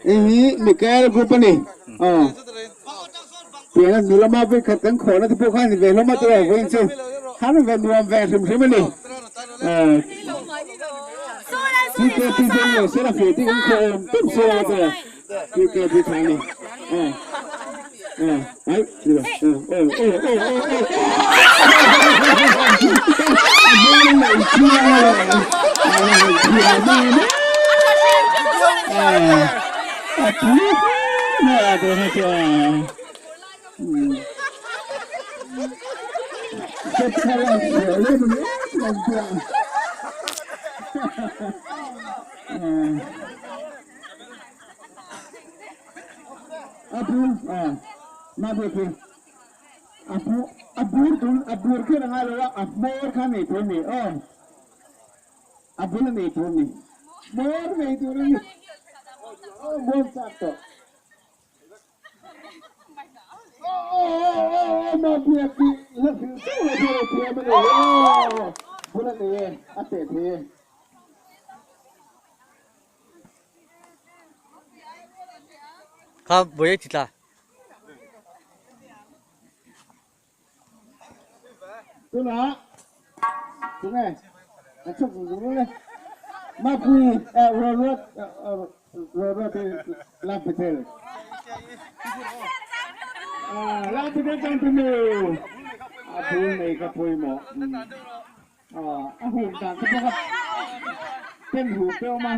Hei hi Mikael group a ni. Aw. Pian a hnu lama vawikhat kan khawhna te pawh kha a ni ve hlawm a tiraw vawiin chu har ve nuam ve hrim hrim a ni. Aw. TKP chu nge sela feh tih kan khawh awm tawp se a tiraw. TKP tha a ni. Aw. Aw. Ai tiraw. Aw aw aw aw aw aw. A hmel mai chiang a lo. A hmel chiang a. A pui hle a tiraw kha chu a. A bul a nei tur a ni. Hmawr nei tur a ni. Aw hmawr chak tawh. Kha buai chi tla. Tunah tunge an chhuak zung zung le Mapui Ruat Ruat Lampitel Lampitel changtunu a bul nei ka pawimawh a hum dan te pawh kha pen hum te awm a.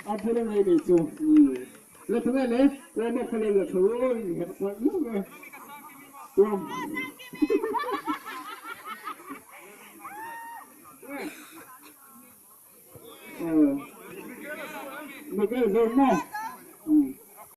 A phur ang rei nei chu. La tha nge le, warm up kha lo la tha ru in herh kual nuam e. Warm. Miguel zo maw?